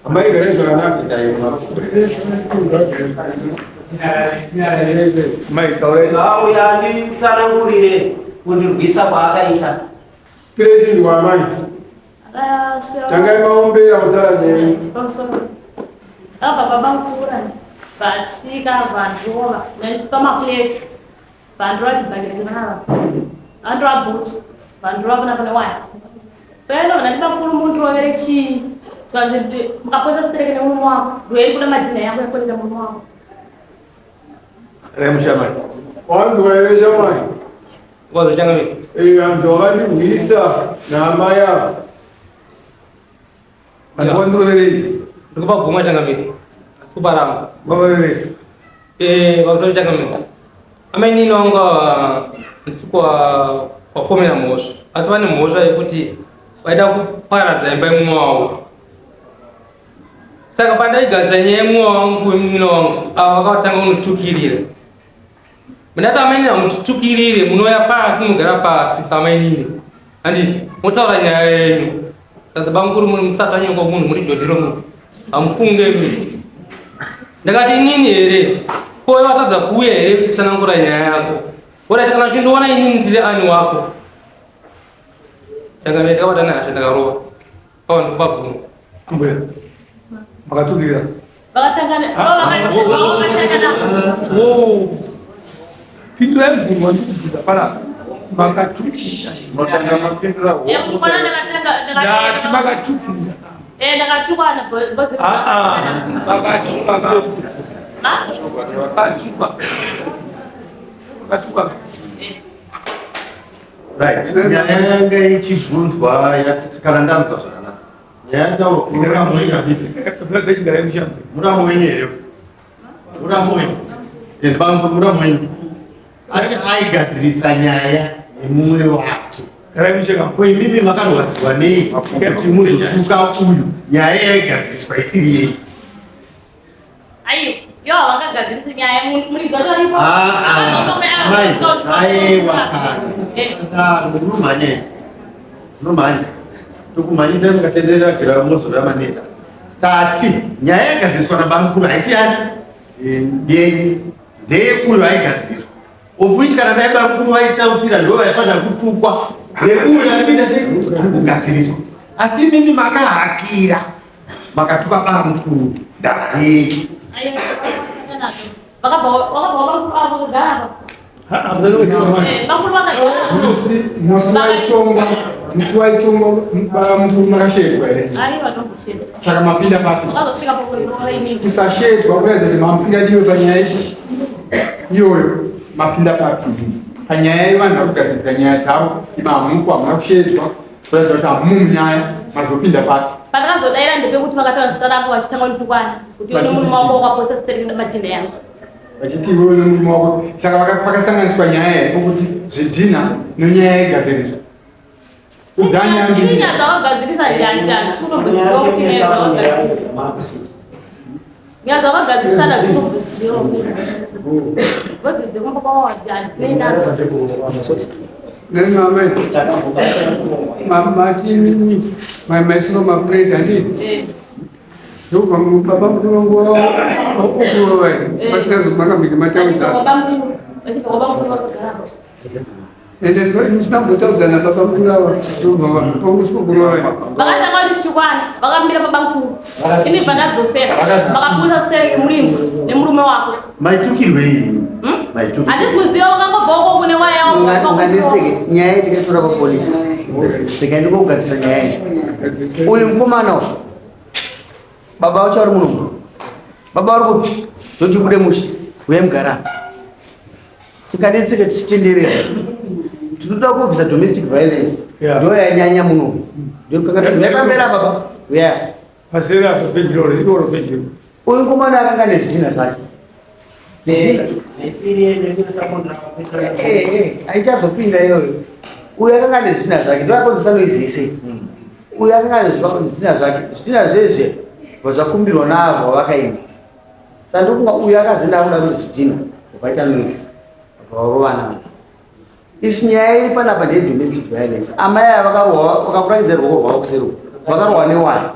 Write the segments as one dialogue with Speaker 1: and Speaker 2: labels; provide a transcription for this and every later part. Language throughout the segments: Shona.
Speaker 1: Amai garai zvakanaka. Mai taurai.
Speaker 2: Auya anditsanangurire kundirwisa kwaakaita.
Speaker 1: Pireti wamai. Tangai maombera mutara nyaya.
Speaker 3: Abva baba mukura vasvika vandrova ndaisvika maplates vandrova chibhaketi vanava vandrova bhutsu vandrova kuna pane waya so ino ndati bakuru mundirovere chii zvanzi mukapotsa sitereke nemurume wako ndoyeri kuda madhina yangu yakoneka murume wako.
Speaker 4: Remushamari.
Speaker 1: Wanzwa here shamwari?
Speaker 4: Wanzwa changamire.
Speaker 1: Eh, hanzi wakandirwisa naamai ava.
Speaker 5: Hanzi wandiroverei?
Speaker 4: Ndikupa bvuma changamire. Asi kuparamba.
Speaker 5: Varoverei.
Speaker 4: Eh, vamusoro changamire. Amainini wangu ava ndisi kuwapomera mhosva. Asi vane mhosva yekuti vaida kuparadza imba yemumwe wavo. Saka pandaigadzira nyaya yemumwe wangu wemun'ina wangu, ava vakatanga kunotukirira. Ndati amainini hamututukirire, munouya pasi munogara pasi samainini. Handi motaura nyaya yenyu. Sasa bamukuru muri musatanyoko munhu muri dhodhiro munhu. Hamufunge imi. Ndakati inini here? Ko iwe watadza kuuya here kutsanangura nyaya yako? Orati kana uchindiona inini ndiri ani wako? Saka ndakabata nehasha ndakarova. Pawa ndikupa bvumo.
Speaker 5: Ambuya. Makatukira.
Speaker 3: Vakatanga vakatanga
Speaker 5: Oh. Pindurai mubvunzo wandikubvunza panapa. Makatukira.
Speaker 1: Matanga mapindura.
Speaker 3: Mukona ndakatanga
Speaker 5: Ndati makatukira.
Speaker 3: Eh, ndakatukwa bozi.
Speaker 5: Ah ah. Makatukwa. Makatukwa. Makatukwa.
Speaker 6: Right. Nyaya yanga ichibvunzwa yati kana ndanzwa zvakanaka. Nyaya yataurwa muramu wenyu handiti?
Speaker 5: Chigarai mushambo.
Speaker 6: Muramu wenyu here? Muramu wenyu. And bambo muramu wenyu. Ati aigadzirisa nyaya yemumwe wake.
Speaker 5: Garai musheka.
Speaker 6: Ko imimi makarwadziwa nei kuti muzotuka uyu nyaya yaigadziriswa isiri yenyu?
Speaker 3: Aiyo, yo vakagadzirisa nyaya muridzi wacho aripo.
Speaker 6: Ah, ah, mai, aiwa kana. Unomhanya. Unomhanya. Tokumhanyisa mukatenderera gira mozouya maneta. Tati nyaya yagadziriswa nabamukuru haisi yani yenyu ndeyeuyo aigadziriswa. Of which kana dai bamukuru vaitsautsira ndo vaifanira kutukwa neuyo ari kuita sei kugadziriswa. Asi imimi makahakira makatuka bamukuru ndava yenyu.
Speaker 3: Aiyo, vakabva vakabva bamukuru avo kugara apa. Eh, bamukuru vakagara.
Speaker 1: Musi waitongwa musi waitongwa bamukuru makashedzwa here?
Speaker 3: Aiwa, tomboshedza.
Speaker 1: Saka mapinda papi?
Speaker 3: Vakazosvika pakuroora inini.
Speaker 1: Kusashedzwa kuratidza kuti mamusingadiwe panyaya iyoyo mapinda papi? Panyaya yevanhu vari kugadzirisa nyaya dzavo imi hamupo hamuna kushedzwa kuratidza kuti hamumu munyaya mazopinda papi?
Speaker 3: Pandakazodaira ndepekuti vakataura zita rako vachitanga kunditukwana kuti iwe nemurume wako wakaposa sitereki nemadhinda yangu.
Speaker 1: Vachiti iwewe nemurume wako saka pakasanganiswa nyaya here pokuti zvidhina nenyaya yaigadziriswa? Udzanya
Speaker 3: Ini nyaya dzakagadzirisa njani sikutomboziva kuti nyaya dzakagadzirisa. Nyaya dzakagadzirisa ndazvitomboziva. Vozi dzekumba kwavo handinei nadzo.
Speaker 7: Nemamai mati maiswa mapurisa handiti?
Speaker 3: Eh.
Speaker 7: Ndobva baba mukuru vangu okurovai pasina makambenge
Speaker 3: Vachibva
Speaker 7: mataudza.
Speaker 3: kwabamukuru, vachibva kwabamukuru vakagara.
Speaker 7: Ende musina kumbotaudzana baba mukuru ava ndobva vangosvika kurovai.
Speaker 3: Vakatanga vachitukwana, vakamira babamukuru. Ini bva ndadzosera. Vakapusa sitereki murimbo nemurume wako.
Speaker 6: Maitukirwei?
Speaker 3: Hmm?
Speaker 6: Maitukirwei?
Speaker 3: Handisi kuziva wakangobva uko kune waya wako.
Speaker 8: Unganetseke nyaya iyi tikaitora papolisi tikaenda kogadzisa nyaya iyi. Uyu mukomana uyu baba vacho vari muno, baba vari kupi? Ndoti bude mushe uyai mugara. Tikanetseke tichitenderera tinoda kubvisa domestic violence ndo yanyanya muno ndokakasayapambera baba uya
Speaker 5: Paseri apo bhejiro iroro bhejiro.
Speaker 8: Uyu mukomana akanga nezvidhina zvake. Aichazopinda iyoyo. Uyu akanga nezvidhina zvake ndoakonzesa noise yese. Uyu akanga nezvidhina zvake zvidhina zvezve zvakumbirwa navo vakaimba. Saka ndokunga uyu akazinda akuda kuti zvidhina vaita noise varovana. Isu nyaya iri panapa ndeye domestic violence. Amai ava vakarohwa vakakurakidza ruoko rwavo kuseri uku. Vakarohwa newaya.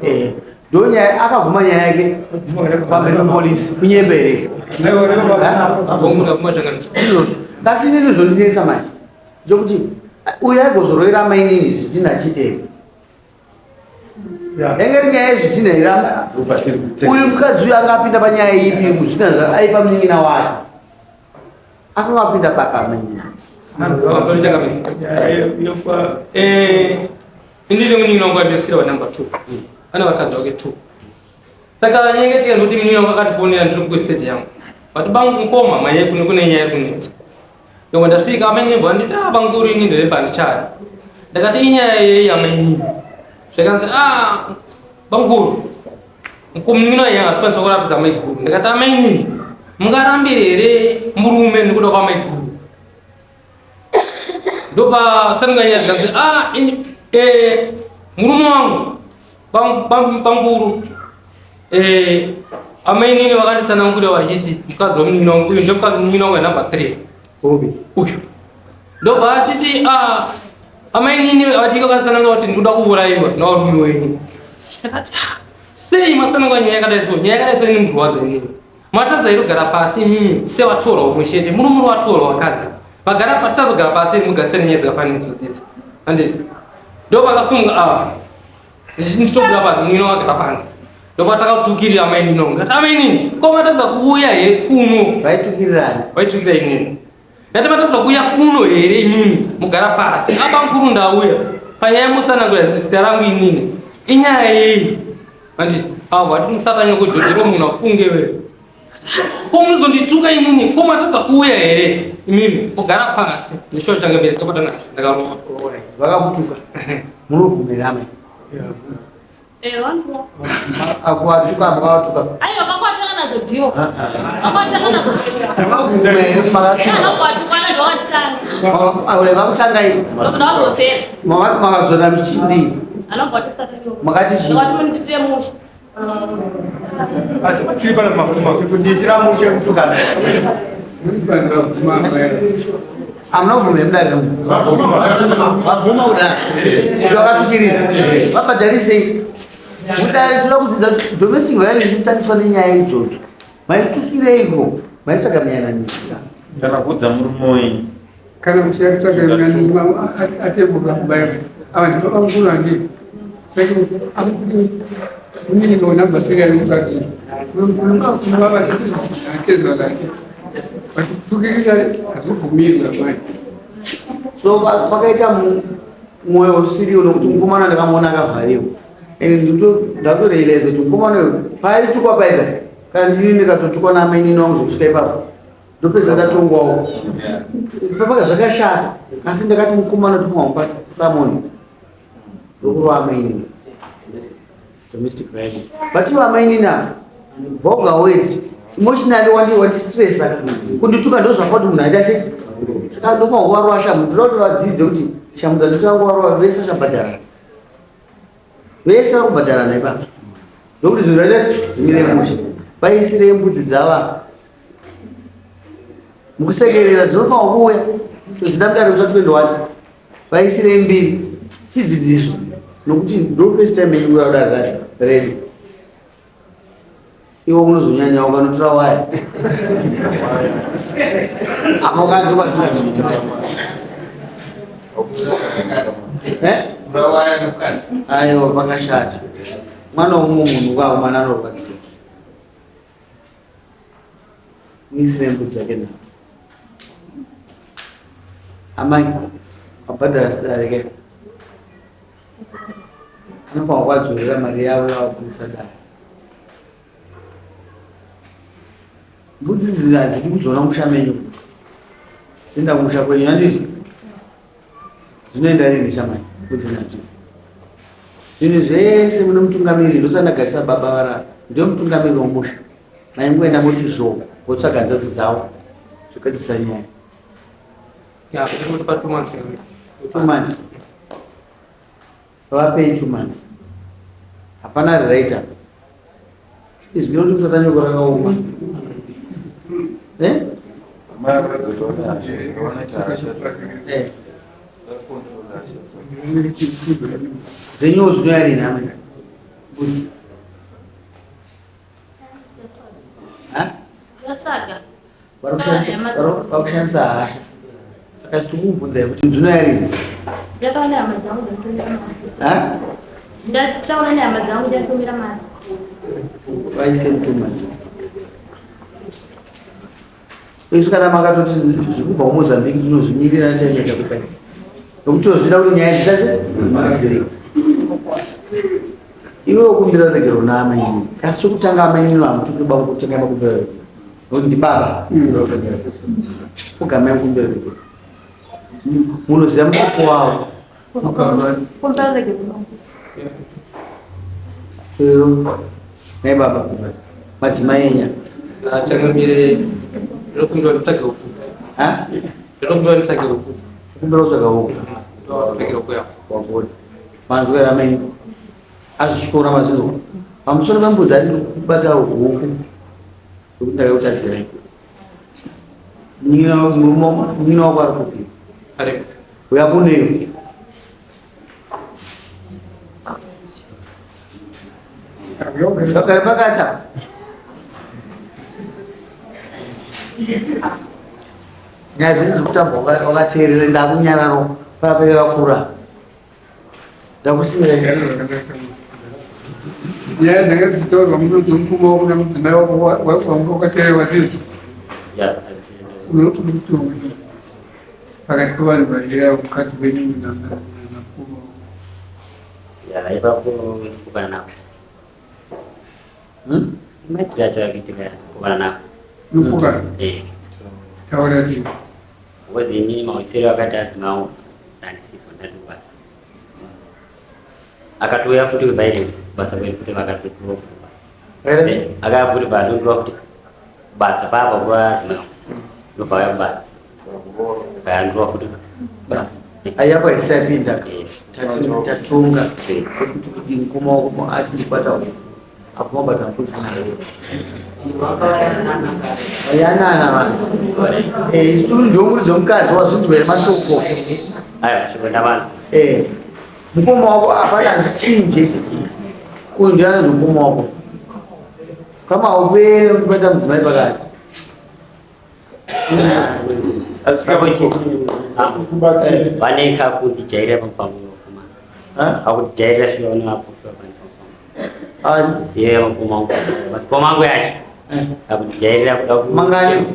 Speaker 8: Eh, ndonyaya akabvuma nyaya yake pamberi pepolisi kunyembe here? Izvozvo. Kasi inini zvondinetsa manje ndokuti uyu aigozoroera amainini zvidhina achiita here? Yange iri nyaya yezvidhina here? Uyu mukadzi uyu anga apinda panyaya ipi muzvidhina aipa munin'ina wake akanga apinda papa amainini.
Speaker 4: Indini munin'ina wangu andisira wa number 2. Ana vakadzi vake 2. Saka nyaya yaitika ndikuti munin'ina wangu akandifonera ndiri kuestate yangu. Vati bangu mukoma manyaya kune kune nyaya iri kunetsa. Ndobva ndasvika amainini bva nditi ah bamukuru ini ndiri pandichada. Ndakati inyaya yei amainini? Zvikanzi ah bamukuru munin'ina wangu asikwanisa kurapisa amaiguru. Ndakati amainini mungarambire here murume nekuda kwamaiguru? Ndopatsananga nyaya zvikanzi ah ini eh murume wangu bamukuru eh amainini vakanditsanangurira vachiti mukadzi wemunin'ina wangu uyu ndomukadzi munin'ina wangu number 3 uyu uyu ndobva atiti ah amainini vachika vakanditsanangura kuti ndikuda kuuraiwa nevarume wenyu. Ndakati ah sei matsanangura nyaya yakadai so? Nyaya yakadai so inondirwadza inini. Matadza here kugara pasi imimi sevatorwa umwe chete muno muri vatorwa vakadzi vagara patadza kugara pasi mugasiyana nyaya dzakafanana idzodzo idzi handiti ndopakasunga ava ndichitobuda panze muina wagara panze ndopatakatukirira amainini wangu ndati amainini ko matadza kuuya here kuno
Speaker 8: vaitukirirani
Speaker 4: vaitukira inini ndati matadza kuuya kuno here imimi mugara pasi apa mukuru ndauya panyaya musanangura zita rangu inini inyaya yei Andi avo vati musatanyoko jojero munhu afunge we. Ko munozondituka inini ko matadza kuuya here imimi kugara pasi ndisho change mberi topata nacho ndakarova.
Speaker 8: Vakakutuka. Munobvumira amai.
Speaker 3: Eh, vanhu.
Speaker 8: Akuwatuka makawatuka.
Speaker 3: Aiwa vakwatanga nazvo dio. Vakwatanga nazvo.
Speaker 8: Munobvumira here makatuka?
Speaker 3: Vanokwatuka nazvo vakatanga.
Speaker 8: Aure vakutanga iyi.
Speaker 3: Ndokuda vagosera.
Speaker 8: Makadzora muchidii? Makati chii?
Speaker 5: Asi tiri pana makuma.
Speaker 6: Kundiitira mushe kutukana.
Speaker 8: Hamuna kubvuma mudare vabvuma kudai kuti vakatukirira vabhadharisei mudare. Toda kudzidza kuti domestic violence inotandiswa nenyaya idzodzo. Maitukireiko? Maitsvaga miyananisi.
Speaker 9: Kana kuudza murume wenyu.
Speaker 7: Kana kusiya kutsvaga atembuka kubaya ava ndipo vamukuru handi saka munini namba three ari mukadzi kunovavakezwa kake vachitukirira hazvibvumirwa mai.
Speaker 8: So pakaita mwoyo usiriwo nokuti mukomana ndakamuona akavhariwa and ndatorealize kuti mukomana uyu paaitukwa paipa kana ndini ndikatotukwa namainini wangu zvokusvika ipapo ndopedza ndatongwawo paka zvakashata. Asi ndakati mukomana tumwamubata samoni ndokurova amainini domestic violence, but ivo amainini apa voga word emotionally wandi wandistressa kundituka ndozvapa kuti munhu aita sei. Saka ndofanira kuvarova shamu. Ndoda kuti vadzidze kuti shamu dzandinofanira kuvarova vese vachabhadharana, vese vari kubhadharana ipapo, ndokuti zvinhu zvaita zvimire mushe. Vaisirei mbudzi dzava mukusekerera dzinofanira kuuya todzida mudare musa 21 vaisirei mbiri chidzidziso nokuti ndo first time yenyu kuuya kudare redu. Iwo unozonyanya ukanotora waya apo kantu vasingazoita. Aiwa, pakashata. Mwana womumwe munhu kwawo mwana anorwadziwa. Muisire mbudzi dzake nhatu. Amai abhadhara sidare ke anofanwa kuadzorera mari yavo yavabudisa dare. Mbudzi idzi hadzidi kuzoona musha menyu, dzienda kumusha kwenyu handiti? Zvinoenda rini shamai mbudzi nhatu idzi? Zvinhu zvese mune mutungamiriri. Ndosandagarisa baba vara ndiyo mutungamiriri womusha. Maingoenda moti zvo votsvaga nzadzi dzavo zvogadzisa nyaya.
Speaker 4: Ya, kuti pa 2 months.
Speaker 8: 2 months, vapei 2 months. Hapana rewrite apa. Izvi ndinoti musatanyoko rakaoma. Eh? Eh. Dzenyuwo dzinouya rini amai? Mbudzi. Ha?
Speaker 3: Ndatsvaga.
Speaker 8: Vari kushandisa hasha. Saka tichikubvunzai kuti dzinouya rini?
Speaker 3: Ndataura nehama dzangu ndatumira mari.
Speaker 8: Ha?
Speaker 3: Ndataura nehama dzangu ndatumira mari.
Speaker 8: Vaise mutumanzi. Isu kana makatoti zviri kubva kuMozambique tinozvimirira netime yatakupai. Nokuti tozvida kuti nyaya dzita se dziriko. Iwe ukumbira ruregerero naamainini. Asi chokutanga amainini hamutuki baba kutanga makumbira ruregerero. Nokuti ndibaba. Fugamai mukumbira ruregerero. Munoziva mutupo wavo.
Speaker 3: Kumbira ruregerero.
Speaker 8: Nai baba. Madzimai enya.
Speaker 4: Changamire ndinokumbira nditsvage huku.
Speaker 8: Ha?
Speaker 4: Ndinokumbira nditsvage huku.
Speaker 8: Kumbira kutsvaga huku.
Speaker 4: Ndotsvagera huku yako.
Speaker 8: Wagona. Manzwa here amai? Azvichikora mazvinzwa. Pamusoro pembudzi ati kubata huku. Nokuti ndakakutadzirai. Munin'ina munin'ina wako ari kupi?
Speaker 4: Aripo.
Speaker 8: Uya kuneyo. Vagare pakati apa. Nyaya dzese dziri kutambwa wakateerera ndakunyararo paya paive vakura. Ndakusiyira
Speaker 7: Nyaya dzanga dzichitaurwa munodzi mukoma wako nemudzimai wako wanga wakateererwa ndizvo. Unotonga pakati pevanhu vaviri avo mukadzi wenyu namukoma wako.
Speaker 10: Ya, ipapo kupana navo. Maitiro acho akuitika kupana navo.
Speaker 7: Unopokana?
Speaker 10: Eh.
Speaker 7: Taura chii?
Speaker 10: Because inini mawisiro akati adzimawo ndandisipo ndati kubasa. Akatouya futi kuviolence kubasa kwedu futi vakatotiwa futi kubasa.
Speaker 8: Eh,
Speaker 10: Akauya futi paatotiwa futi kubasa papa kuva adzimawo. Ndobva auya kubasa. Akayandiwa futi kubasa.
Speaker 8: Ayako haisitapinda. Tati tatonga kuti kuti mukoma wako ati ndibata huku. Apo mabata mbudzi nayo. Yanana vanhu. Eh, isu ndiwo muridzi wemukadzi wazvinzwa here mashoko.
Speaker 10: Aiwa, shoko ndavanhu.
Speaker 8: Eh. Mukoma wako hapana hazvichinje. Uyu ndiye anonzi mukoma wako. Kama haupere kubata mudzimai pakati.
Speaker 10: Vane kakundijairira pamwe kakujairira shuwa vane vapofiwa pane pamwe. Ye mukoma wangu. Madzikoma angu yacho. Kakujairira kuda ku
Speaker 8: Mangani?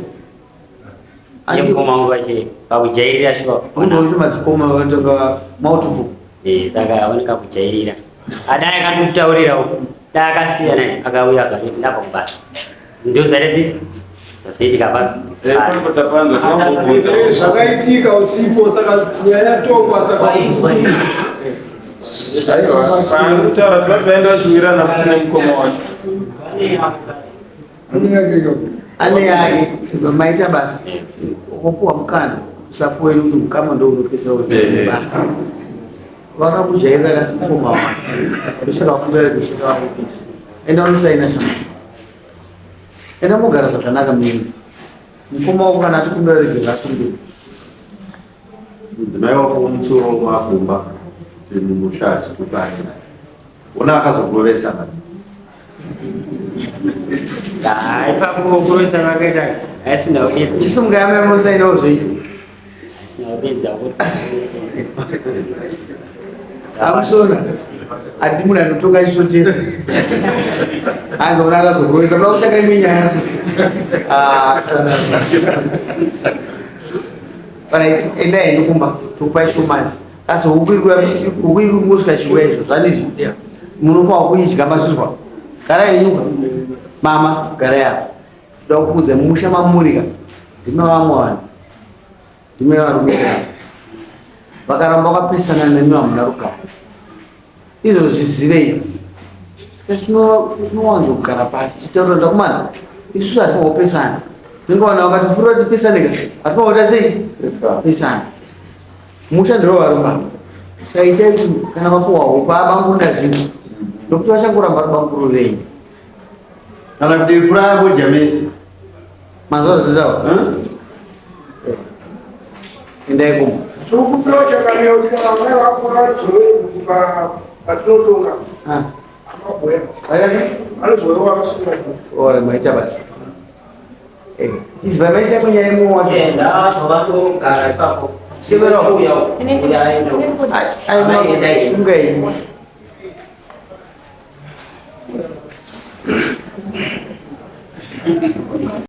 Speaker 10: Ye mukoma wangu vache kakujairira shuwa.
Speaker 8: Unoti madzikoma vanotonga multiple.
Speaker 10: Eh, saka avone kakujairira. Adai akanditaurira uku. Dai akasiyana akauya akati ndabva kubasa. Ndio zvarezi zvaitika pa.
Speaker 1: Zvakaitika usipo saka nyaya yatongwa saka
Speaker 9: Paanokutaura tinotoenda vachiwirana futi nemukoma wacho.
Speaker 8: Ane yake maita basa. Wapuwa mukana usapuwe kuti mukama ndo unopesa basa. Vakakujairira kasi mukoma wako. Ndosaka vakumbira kuti usaka vakupisa. Enda unosaina shama. Enda mogara zvakanaka mimi. Mukoma wako kana atikumbira regera akumbira.
Speaker 6: Mudzimai wako womutsuro wakumba kuti mumusha hatitukane. Ona akazogovesa mani.
Speaker 10: Hai ipapo kurovesa vakaita haisi ndaupedza.
Speaker 8: Chisimukai amai munosainawo zvenyu.
Speaker 10: Haisi ndaupedza kuti.
Speaker 8: Amusona. Ati munhu anotonga achisotesa. Anzi ona akazogovesa muda kutanga imwe nyaya. Ah, tsana. Kana endai henyu kumba tokupai 2 months. Asi huku iri kuya huku iri kungosvika chiuya izvo zvandizvi. Munopa kuidya mazvinzwa. Garai henyu mama garai apa. Toda kukuudza mumusha mamurika. Ndime vamwe vanhu. Ndime varume ava. Vakaramba vakapesana nemi hamuna rugare. Izvo zvizivei. Saka tinowanzogara pasi tichitaura ndakumana. Isusu hatingopesana. Tinenge vanhu vakatifurira tipesane ka. Hatingoita sei? Pesana. Musha ndiwo varume. Saka itai kuti kana vapuwa hope abangunda zvinhu. Nokuti vachangoramba vari bamukuru venyu.
Speaker 6: Kana kuti furaya modya mese.
Speaker 8: Manzwa zvatotaura? Endai kumba.
Speaker 11: Tikukumbira chakanaka kuti kana mai vako vadzove patinotonga amabhoya anozove wakasunga.
Speaker 8: Ora maita basa. Eh, izwa maisa yako nyaya yemuwo wacho.
Speaker 2: Ndabva vatogara ipapo.
Speaker 8: Severo.
Speaker 2: Uya uya aenda. Amai endai.
Speaker 8: Sunga iyi.